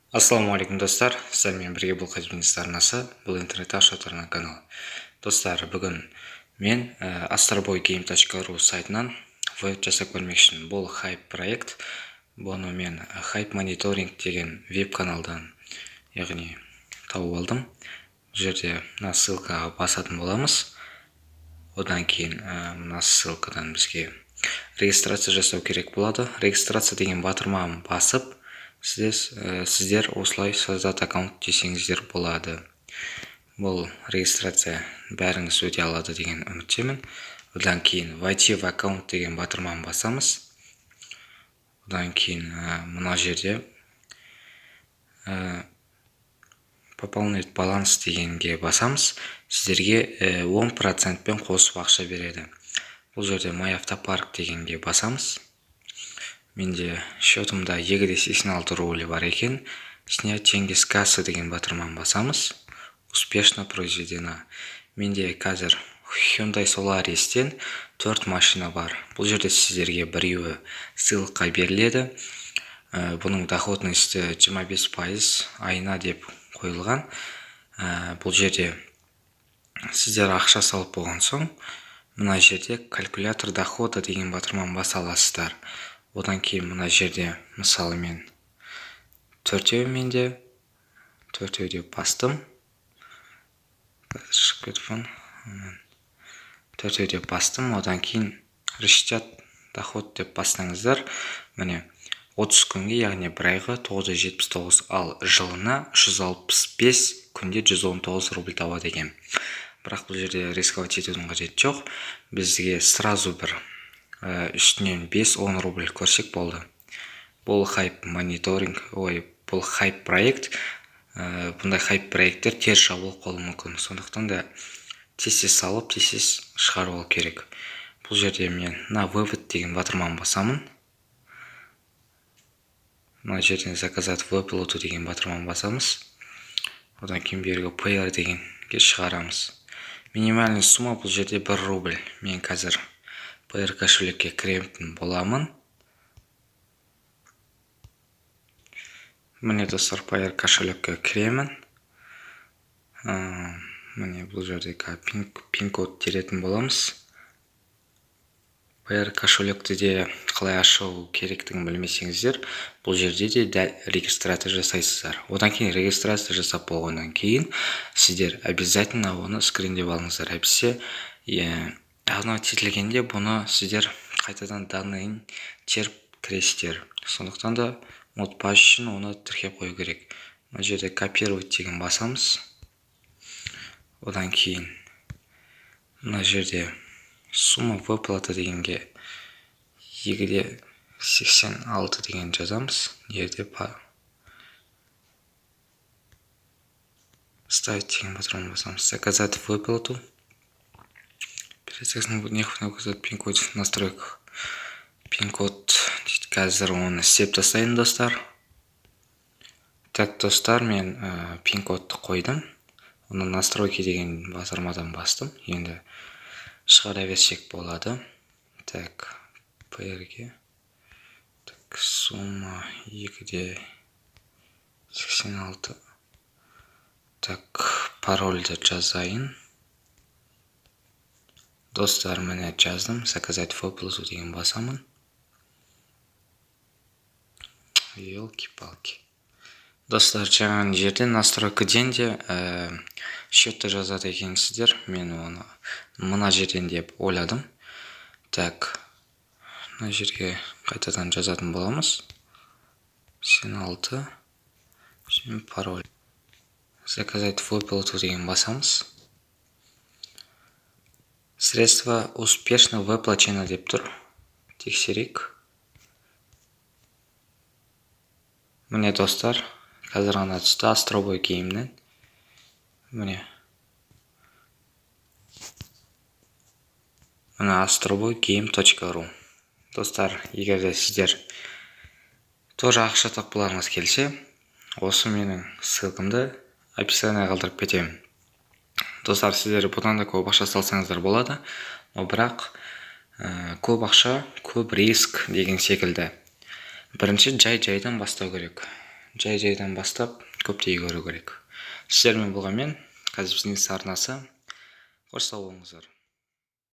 Ассалаумағалейкум, достар! Сіздермен бірге бұл Қазбизнес арнасы, бұл интернет ақша тұрған канал. Достар, бүгін мен astroboygame.ru сайтынан веб жасап көрмекшімін. Бұл хайп проект. Бұны мен Хайп Мониторинг деген веб каналдан, яғни, тауып алдым. Бұл жерде мына ссылкаға басатын боламыз. Одан кейін мына ссылкадан бізге регистрация жасау керек болады. Регистрация деген батырманы басып, сіздер осылай «Создать аккаунт» десеңіздер болады. Бұл регистрация бәріңіз өте алады деген үміттемін. Одан кейін «Войти в аккаунт» деген батырманы басамыз. Одан кейін мына жерде «Пополнить баланс» дегенге басамыз. Сіздерге 10 процентпен қосып ақша береді. Бұл жерде «Мой автопарк» дегенге басамыз. Менде счетымда 2,86 рубль бар екен. «Снять деньги с кассы» деген батырманы басамыз. Успешно произведено. Менде қазір Hyundai Solaris'тен төрт машина бар. Бұл жерде сіздерге біреуі сыйлыққа беріледі. Бұның доходности 25% айына деп қойылған. Бұл жерде сіздер ақша салып болған соң, мына жерде «Калькулятор дохода» деген батырманы баса аласыздар. Одан кейін мына жерде, мысалы, мен төртеу, менде төртеу деп бастым. Қазір шығып кетіппін. Төртеу деп бастым. Одан кейін «Рассчитать доход» деп бассаңыздар, міне, 30 күнге, яғни бір айға 979, ал жылына 365 күнде 119 рубль табады екен. Бірақ бұл жерде рисковать етудің қажеті жоқ. Бізге сразу бір үстінен 5-10 рубль көрсек болды. Бұл хайп мониторинг, ой, бұл хайп проект. Бұндай хайп проекттер тез жабылып қалуы мүмкін, сондықтан да тез тез салып, тез тез шығарып алу керек. Бұл жерде мен на «Вывод» деген батырманы басамын. Мына жерден «Заказать выплату» деген батырманы басамыз. Одан кейін бергі Payeer дегенге шығарамыз. Минимальный сумма бұл жерде 1 рубль. Мен қазір Payeer кошелекке кіретін боламын. Міне, достар, Payeer кошелекке кіремін. Міне, бұл жерде пин код теретін боламыз. Payeer кошелекті де қалай ашу керектігін білмесеңіздер, бұл жерде де дәл регистрация жасайсыздар. Одан кейін регистрация жасап болғаннан кейін сіздер обязательно оны скриндеп алыңыздар, әйтпесе обновить етілгенде бұны сіздер қайтадан данныйын теріп кіресіздер. Сондықтан да ұмытпас үшін оны тіркеп қою керек. Мына жерде «Копировать» деген басамыз. Одан кейін мына жерде «Сумма выплаты» дегенге 2,86 деген жазамыз. Жерде «Вставить» деген батырманы басамыз. «Заказать выплату». Перед указать пин код в настройках. Пин код дейді. Қазір оны істеп тастайын, достар. Так, достар, мен пин кодты қойдым. Оны «Настройки» деген батырмадан бастым. Енді шығара берсек болады. Так, Payeer. Так, сумма 2,86. Так, парольді жазайын, достар. Міне, жаздым. «Заказать выплату» деген басамын. Елки палки, достар, жаңағы жерде настройкаден де счетты жазады екенсіздер. Мен оны мына жерден деп ойладым. Так, мына жерге қайтадан жазатын боламыз. 86, пароль. «Заказать выплату» деген басамыз. «Средства успешно выплачено» деп тұр. Тексерейік. Міне, достар, қазір ғана түсті Астробой Геймнен. Міне, міне, astroboygame.ru. Достар, егер де сіздер тоже ақша тапқыларыңыз келсе, осы менің ссылкамды описание қалдырып кетемін. Достар, сіздер бұдан да көп ақша салсаңыздар болады, но бірақ көп ақша, көп риск деген секілді. Бірінші жай жайдан бастау керек. Жай жайдан бастап, көптей көру керек. Сіздермен болған мен, Қазбизнес арнасы. Қош, сау болыңыздар.